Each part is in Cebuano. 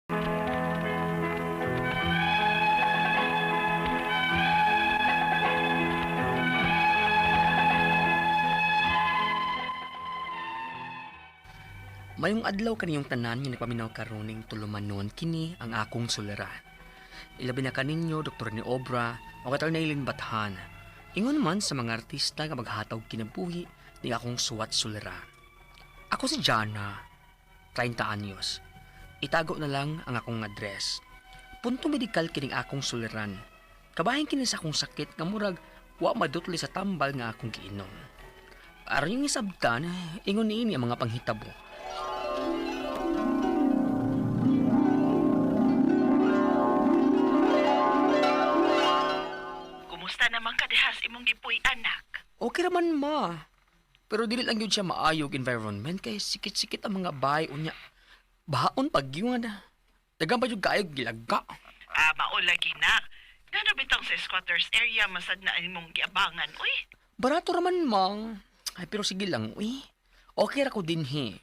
Mayong adlaw kaniyong tanan nga nagpaminaw karon ning tulumanon kini ang akong suliran. Ilabi na kaninyo Dr. ni Obra o katal na Ilin Bathan. Ingon man sa mga artista nga maghatag kinabuhi ni akong suwat suliran. Ako si Jana, 30 anyos. Itago na lang ang akong address. Punto medikal kining akong suliran. Kabahin kini sa akong sakit nga murag wa madutli sa tambal nga akong giinom. Aron yung isabtan, ingon niini ang mga panghitabo. Kumusta naman ka dihas imong gipuy anak? Okay raman ma. Pero dili lang yun siya maayog environment kay sikit-sikit ang mga bahay unya. Baon pag yun. Dagan pa yung kaayog gilaga. Ah, mao lagi na. Ngano bitong sa squatters area masad na imong giabangan, uy. Barato raman ma. Ay pero sige lang uy. Okay ra ko dinhi.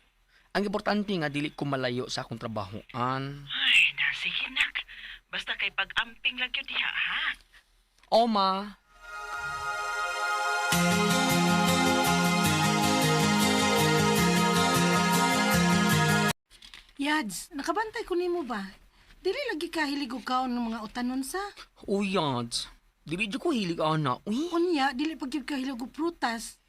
Ang importante nga dili ko malayo sa akong trabahoan. Ay, na sige nak. Basta kay pag-amping lang yun diha, ha? O ma. Yads, nakabantay ko nimo ba? Dili lagi ka hilig og kaon ng mga utanon sa. Uy yads. Dili jud ko hilig ana. Uy. Unya, dili pa gyud ka hilig og prutas.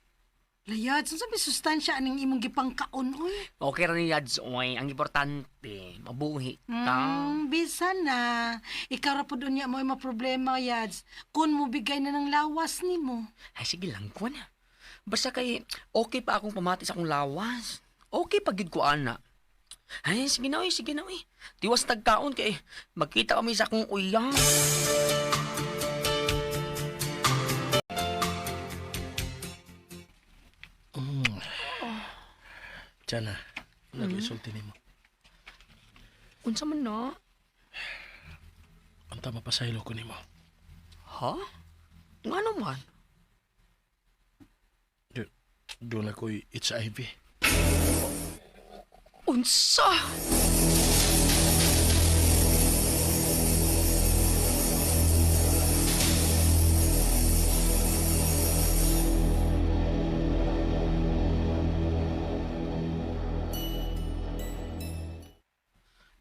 Layads, unsa may sustansya aning imong gipangkaon oy? Okay ra ni yads oy. Ang importante mabuhi ta. Bisan na. Ikaw ra pud unya mo problema, Yads. Kun mo bigay na ng lawas nimo. Ay sige lang ko na. Basta kay okay pa akong pamati sa akong lawas. Okay pa gid ko ana. Ay sige na oy, sige na oy. Tiwas tagkaon kay magkita kami sa akong uyang. Jana, nag-isulti nimo. Unsa man na? Unta mapasaylo ko nimo. Ha? Ngano man? Doon ako'y HIV. Unsa?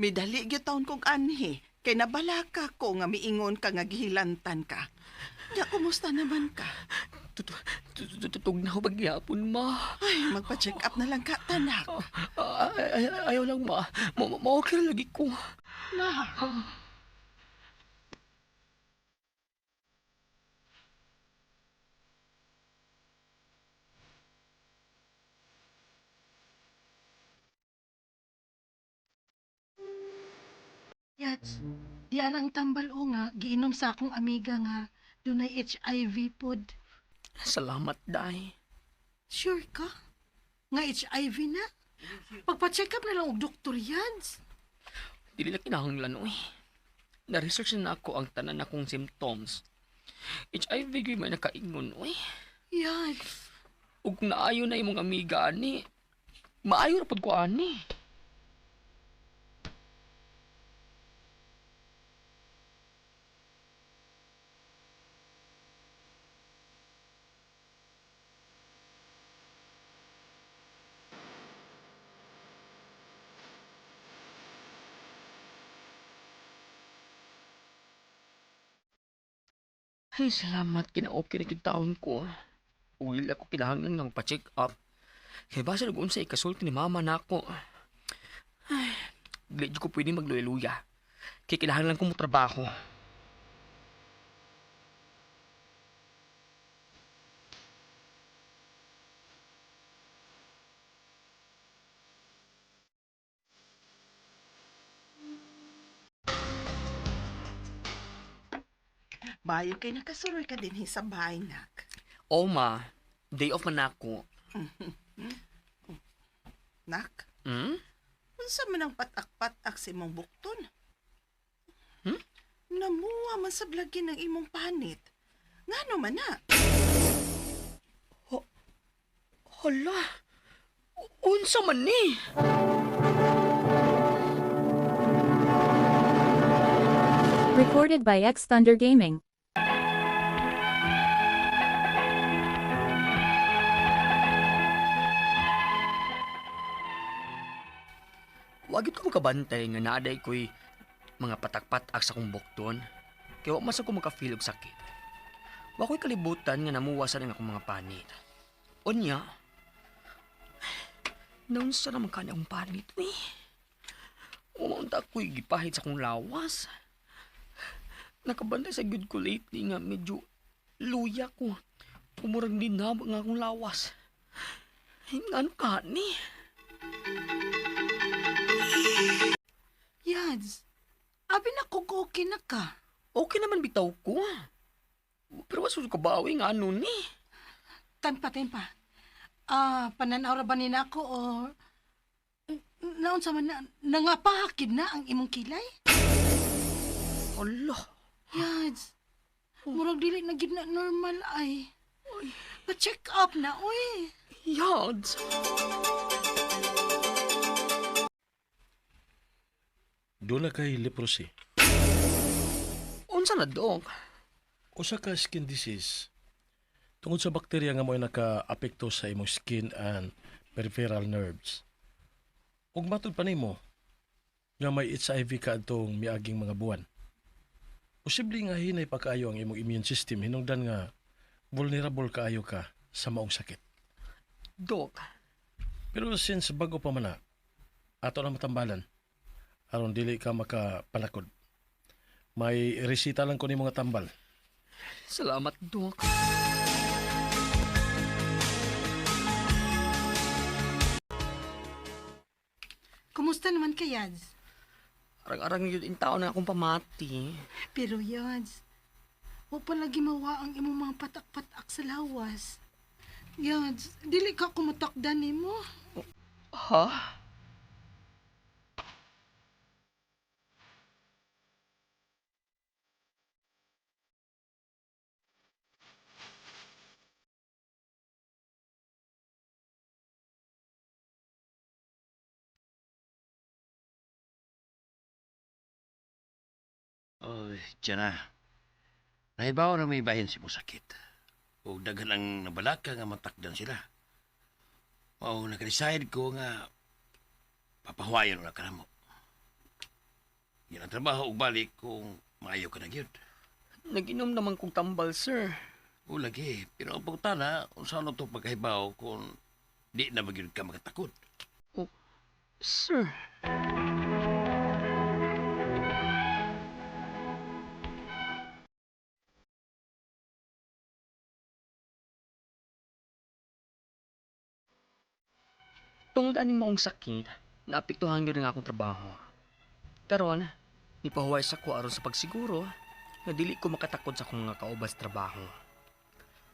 Midali gyud taon kog anhi kay nabalaka ko nga miingon ka nga gihilantan ka. Nya kumusta naman ka? Tutugnaw pagyapon ma. Ay, magpa-check up na lang ka tanak. Ay, ay, ayaw lang ma. Ma okay lagi ko. Na. Yads, di ang tambal o nga giinom sa akong amiga nga dunay HIV pod. Salamat, day. Sure ka? Nga HIV na? Pagpa-check up na lang og doktor, Yads. Dili na kinahanglan oy. Na-research na ako ang tanan akong symptoms. HIV gyud may nakaingon oy. Yads. Ug kung naayo na imong amiga ani, maayo ra pud ko ani. Ay, salamat. Kina-okay na yung taon ko. Uwil ako kinahanglan ng pa-check up. Kaya basta nag-unsa ikasulti ni mama na ako. Ay, dili ko pwede magluya-luya. Kaya kinahanglan ko mo trabaho. Bayo kay nakasuroy ka dinhi sa bahay nak. O ma, day off man ako. Nak, Hmm? unsa man ang patak-patak sa imong bukton? Hmm? Namuha man sa blagin ang imong panit. Ngano man na? Hala, unsa man ni? Recorded by X Thunder Gaming. Wagit ko makabantay nga naaday ko'y mga patak-patak sa akong bukton. Kaya wa man sa ko makafeel og sakit. Wa ko'y kalibutan nga namuwasan ang akong mga panit. Unya, naunsa naman ka na akong panit, uy. Umaunta ko'y gipahid sa akong lawas. Nakabantay sa good ko lately nga medyo luya ko. Umurang dinabang nga akong lawas. Ano ka ni? Yads, abi na kung okay na ka. Okay naman bitaw ko. Pero wasul ko bawi nga ano ni. Tempa, tempa. Ah, pananaw ra ba ni nako o naunsa man na nangapahakid na ang imong kilay? Hala. Yads, murag dili na gid na normal ay. Pa-check up na, uy. Yads. Doon na kay leprosy. Unsa na dok? Usa ka skin disease. Tungod sa bakterya nga mo'y naka-apekto sa imong skin and peripheral nerves. Ug matud pa nimo nga may HIV ka adtong miaging mga buwan. Posible nga hinay pa kaayo ang imong immune system hinungdan nga vulnerable kaayo ka sa maong sakit. Dok, Pero since bago pa man na, ato na matambalan aron dili ka makapanakod. May resita lang ko ni mga tambal. Salamat dok. Kumusta naman ka, Yads? Arang-arang yun in taon na akong pamati. Pero Yads, wa pa lagi mawa ang imong mga patak-patak sa lawas. Yads, dili ka kumatakdan nimo. Ha? Oy, tiyan na. Nahibaw na may bahin si mo sakit. O daghan ang nabalaka nga matakdan sila. Mao naka-decide ko nga papahuwayon na ka mo. Yan ang trabaho ug balik kung maayo ka na gyud. Nag-inom naman kong tambal, sir. O lagi, pero ang pagtana, unsa na to pagkahibaw kung di na magyud ka makatakod. Sir. Tungod aning maong sakit, naapektuhan gyud ang akong trabaho. Karon, nipahuway sa ko aron sa pagsiguro nga dili ko makatakod sa akong mga kauban sa trabaho.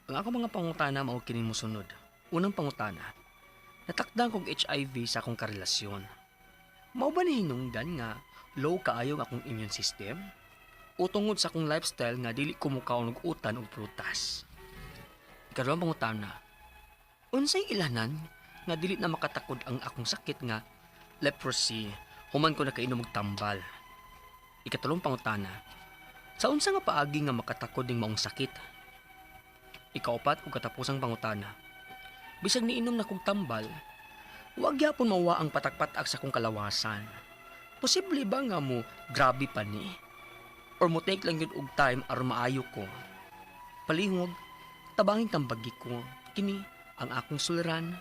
Ang akong mga pangutana mao kini mosunod. Unang pangutana, natakdan kog HIV sa akong karelasyon. Mao ba ni hinungdan nga low kaayo ang akong immune system? O tungod sa akong lifestyle nga dili ko mukaon og utan og prutas? Ikaduhang pangutana, unsay ilanan nga dili na makatakod ang akong sakit nga leprosy human ko nakainom og tambal? Ikatulong pangutana, sa unsa nga paagi nga makatakod ning maong sakit? Ikaupat ug katapusang pangutana, bisag niinom na kog tambal, wag gyapon mawa ang patak-patak sa akong kalawasan. Posible ba nga mo grabe pa ni? Or mo take lang yun og time aron maayo ko? Palihog, tabangin tambagi ko. Kini ang akong suliran,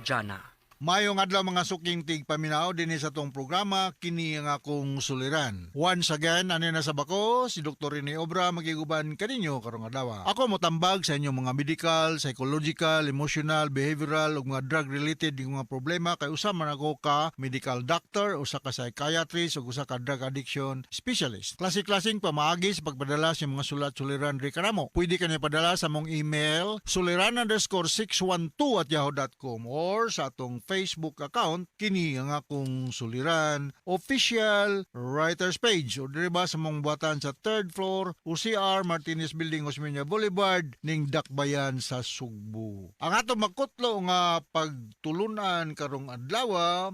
Jana. Mayong adlaw mga suking tigpaminaw dinhi sa tong programa kini ang akong suliran. Once again, ani na sa bako si Dr. Rene Obra magiguban kaninyo karong adlaw. Ako motambag sa inyong mga medical, psychological, emotional, behavioral ug mga drug related nga mga problema kay usa man ako ka medical doctor, usa ka psychiatrist ug usa ka drug addiction specialist. Klase-klaseng pamaagi sa pagpadala sa mga sulat suliran diri kanamo. Pwede ka niya padala sa mong email suliran_612@yahoo.com or sa atong Facebook account kini ang akong suliran official writers page o diri ba sa mong buhatan sa third floor UCR Martinez Building, Osmeña Boulevard ning Dakbayan sa Sugbo. Ang atong makutlo nga pagtulunan karong adlaw,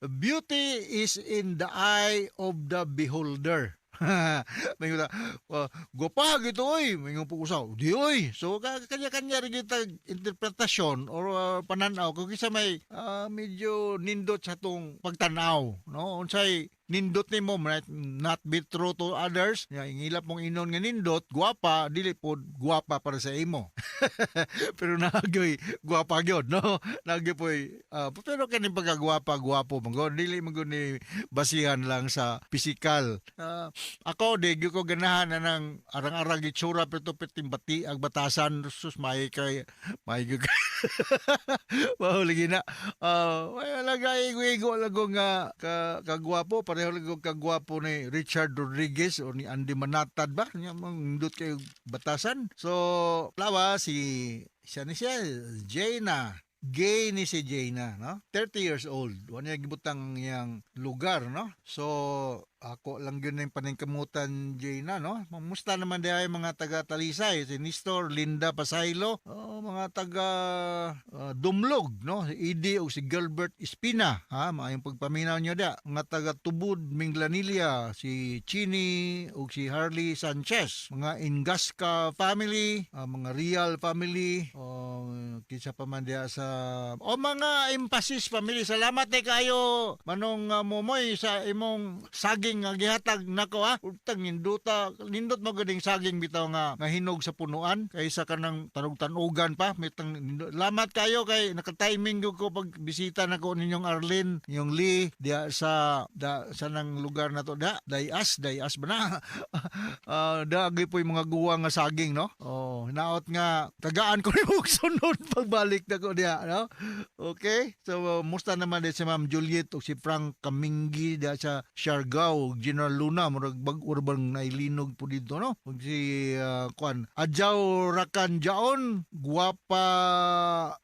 beauty is in the eye of the beholder. May nga, "Gwapa gito oy." May nga po usaw. Di oy. So kanya-kanya rin kita interpretasyon or pananaw kung kinsa may medyo nindot sa tong pagtanaw, no? Unsay nindot nimo might not be true to others. Ya, ingilap mong inon nga nindot, gwapa, dili pod gwapa para sa imo. Pero naagoy gwapa gyud, no? Naagyoy poy pero kaning pagkagwapa, gwapo man gud, dili man gud ni basihan lang sa pisikal. Ako di gyud ko ganahan na ng arang-arang itsura, pero piting bati ang batasan, sus, may kay may gyud. Mao lagi na. Wala ga igo-igo lang ko nga ka, kagwapo, pareho lang ko kagwapo ni Richard Rodriguez o ni Andy Manatad ba? Nya nindot kayo batasan. So, lawa si siya ni siya, Jaina. Gay ni si Jaina, no? 30 years old. Wa niya gibutang iyang lugar, no? So, ako lang yun yung paningkamutan, Jaina, no? Mamusta naman di ay mga taga Talisay, si Nestor, Linda Pasaylo, oh, mga taga Dumlog, no? Si Edie o si Gilbert Espina, ha? Maayong pagpaminaw nyo da. Mga taga Tubod, Minglanilla, si Chini o si Harley Sanchez, mga Ingasca family, mga Real family, o kinsa pa man diha sa o mga Emphasis family. Salamat eh kayo manong Momoy sa imong saging nga gihatag nako, ha. Utang ninduta, nindot mo gading saging bitaw nga hinog sa punuan kaysa kanang tanog-tanugan pa. Mitang nindot. Salamat kayo kay naka-timing gyud ko pag bisita nako ninyong Arlene, yung Lee diha sa da, sa nang lugar na to da, Dayas, Dayas ba na? Da gyud po yung mga guwa nga saging, no? Oh, naot nga tagaan ko nimo og sunod pagbalik nako diha, no? Okay? So, musta naman din si Ma'am Juliet o si Frank Kaminggi diha sa Siargao, General Luna, murag bag-o ra bang nailinog po dito, no? Ug si kuan, Adjaw Rakan Jaon, Guwapa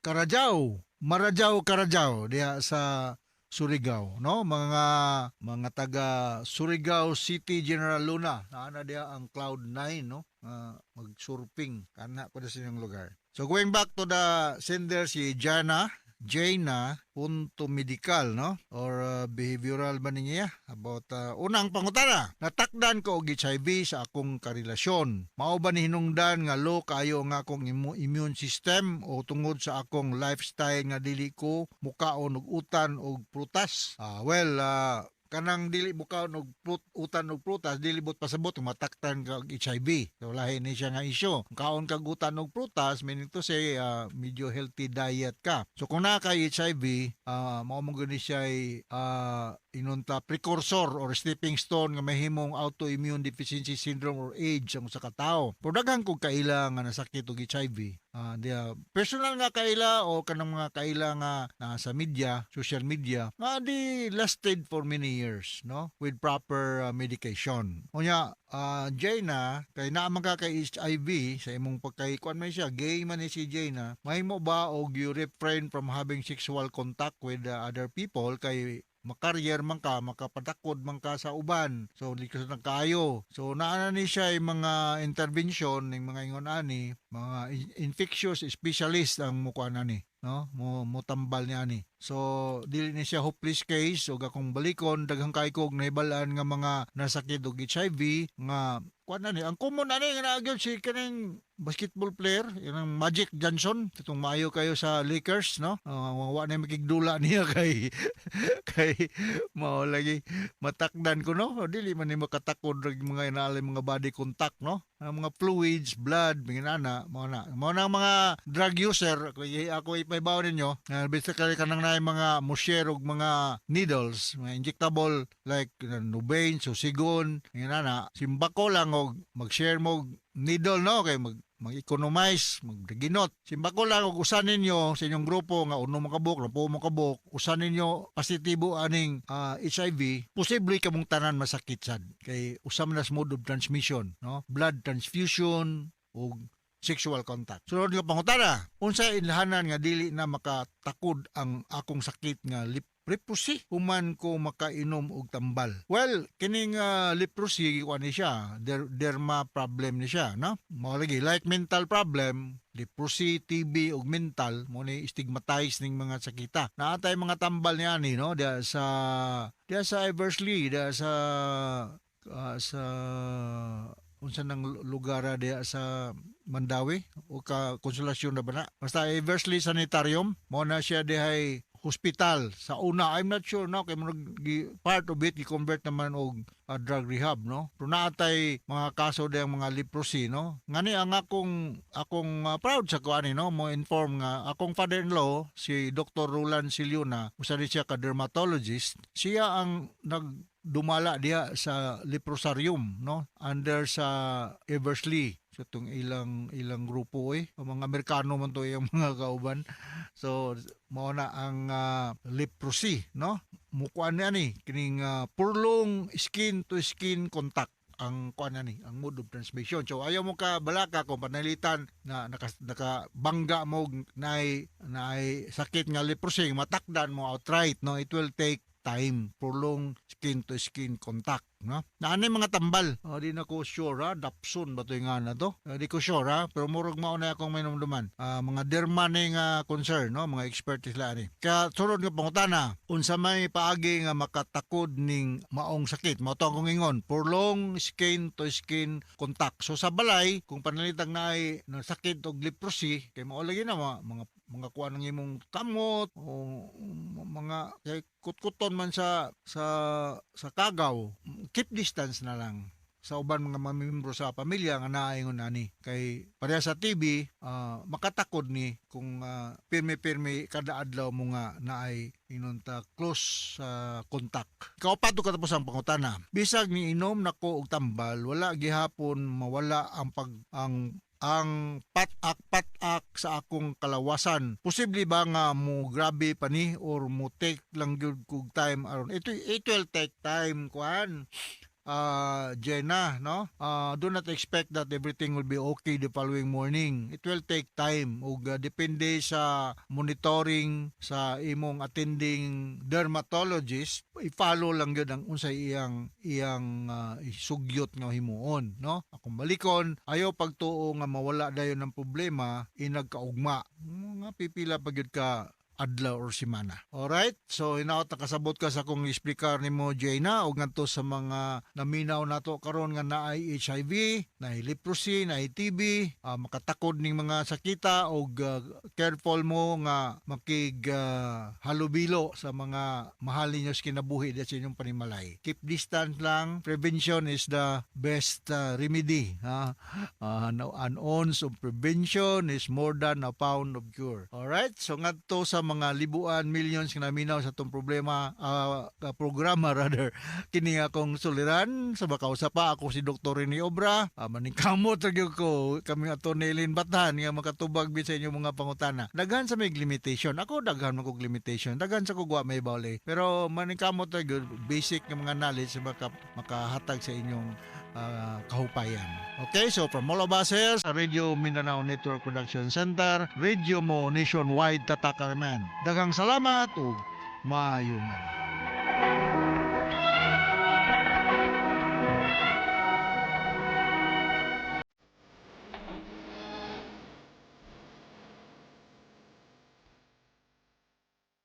Karajaw, Marajaw Karajaw diha sa Surigao, no? Mga taga Surigao City, General Luna, naa na diha ang Cloud 9, no? Mag-surfing kana ko sa inyong lugar. So going back to the sender, si Jana, Jaina punto medical, no, or behavioral ba niya about unang pangutana: Natakdan ko og HIV sa akong karelasyon. Mao ba ni hinungdan nga low kayo ang akong immune system o tungod sa akong lifestyle nga dili ko mukaon og utan og prutas? Well, kanang dili mukaon og utan og prutas dili bot pasabot nga mataktan ka og HIV. So lahi ni siya nga isyu. Kung kaon kag utan og prutas, meaning to say medyo healthy diet ka. So kung naa kay HIV, mao mo gani siya ay inunta precursor or stepping stone nga mahimong autoimmune deficiency syndrome or AIDS ang usa ka tawo. Pero daghan kog kaila nga nasakit og HIV. Diya, personal nga kaila o kanang mga kaila nga sa media, social media, nga di lasted for many years, no? With proper medication. Unya, Jaina, kay naa man ka kay HIV sa imong pagkay kuan man siya, gay man ni si Jaina, mahimo ba og you refrain from having sexual contact with other people kay makaryer man ka, makapadakod man ka sa uban? So, di ka sa kaayo. So, naa na ni siya yung mga intervention, yung mga ingon ani, mga infectious specialist ang mukuha na ni, no? Mo tambal niya ani. So, dili ni siya hopeless case ug akong balikon, daghang kay kog nahibalaan nga mga nasakit og HIV nga kuan na ni. Ang common ani nga naa gyud si kaning basketball player, yun ang Magic Johnson, itong maayo kayo sa Lakers, no? Wa na makigdula niya kay mao lagi matakdan ko, no? O, dili man ni makatakod og mga inaali mga body contact, no? Ang mga fluids, blood, mga ana, mao na. Mao na ang mga drug user, ako ipahibaw ninyo, basically kanang naay mga mo-share og mga needles, mga injectable like Nubain, Susigon, mga ana, simbako lang og mag-share mo og needle, no, kay mag-economize, magginot. Simbako lang og usa ninyo sa inyong grupo nga uno mo kabuk, lampo mo kabuk, usa ninyo positibo aning HIV, posible kamong tanan masakit sad. Kay usa man nas mode of transmission, no? Blood transfusion ug sexual contact. Sunod nga pangutana: Unsay ilhanan nga dili na makatakod ang akong sakit nga leprosy human ko makainom og tambal? Well, kining leprosy, kuan ni siya, derma problem ni siya, no? Mao lagi like mental problem, leprosy, TB ug mental mo ni stigmatize ning mga sakita. Naa tay mga tambal niya ani, no, diya sa Eversley, diya sa Sa unsa nang lugar diha sa Mandaue o ka Konsolasyon na ba na? Basta Eversley Sanitarium, mo na siya dihay hospital sa una. I'm not sure, no, kay murag part of it gi-convert naman og drug rehab, no, pero naatay mga kaso diyang mga leprosy, no. Ngani ang akong proud sa ko ani, no, mo inform nga akong father-in-law, si Dr. Roland Siliuna, usa ni siya ka dermatologist. Siya ang nag dumala diha sa leprosarium, no, under sa Eversley, sa itong ilang ilang grupo eh. Ang mga Amerikano man to yung mga kauban. So mao na ang leprosy, no. Mukuan ni ani kining prolong skin to skin contact ang kuan ani, ang mode of transmission. So ayaw mo ka balaka kung panalitan na nakabangga mo naay naay sakit nga leprosy, matakdan mo outright, no. It will take time, prolong skin to skin contact, no. Naanay mga tambal. Oh, di na ko sure ha, dapson ba to yung nga na to? Di ko sure ha, pero murag mao na akong mainumduman. Mga derma ni nga concern, no, mga expert sila ani. Kaya sunod nga pangutana, unsa may paagi nga makatakod ning maong sakit? Mao to akong ingon, prolong skin to skin contact. So sa balay, kung panalitang naay na sakit og leprosy, kay mao lagi na mga kuan ng imong kamot o mga kay kutkuton man sa kagaw, keep distance na lang sa uban mga mamembro sa pamilya nga naingon ani, kay pareha sa TB, makatakod ni kung pirmi-pirmi kada adlaw mo nga naay inunta close sa contact. Kaupat ug katapos ang pangutana. Bisag niinom nako og tambal, wala gihapon mawala ang pag ang patak-patak sa akong kalawasan. Posible ba nga mo grabe pa ni or mo take lang gyud kog time aron? It will take time, kuan, Jenna, no? Do not expect that everything will be okay the following morning. It will take time ug depende sa monitoring sa imong attending dermatologist, i-follow lang gyud ang unsay iyang iyang isugyot nga himuon, no? Akong balikon, ayaw pagtuo nga mawala dayon ng problema inagkaugma. Mga pipila pa gyud ka adlaw or semana. Alright? So hinaot nakasabot ka sa akong explicar nimo, Jaina, ug ngadto sa mga naminaw nato karon nga naay HIV, naay leprosy, naay TB, makatakod ning mga sakita og careful mo nga makig halubilo sa mga mahal ninyo sa kinabuhi diya sa inyong panimalay. Keep distance lang. Prevention is the best remedy. Ha? An ounce of prevention is more than a pound of cure. Alright? So ngadto sa mga libuan, millions nga naminaw sa atong problema, programa rather, kini akong suliran sa makausa pa. Ako si Dr. Rene Obra. Maningkamot ra gyud ko kami ato ni Eileen Batan nga makatubag bit sa inyong mga pangutana. Daghan sa may limitation. Ako daghan man kog limitation. Daghan sa kog wa may bawli. Pero maningkamot ra gyud basic nga mga knowledge makahatag sa inyong kahupayan. Okay, so from all of us here sa Radio Mindanao Network Production Center, Radio Mo Nationwide, Tatak Arman. Daghang salamat ug maayong adlaw.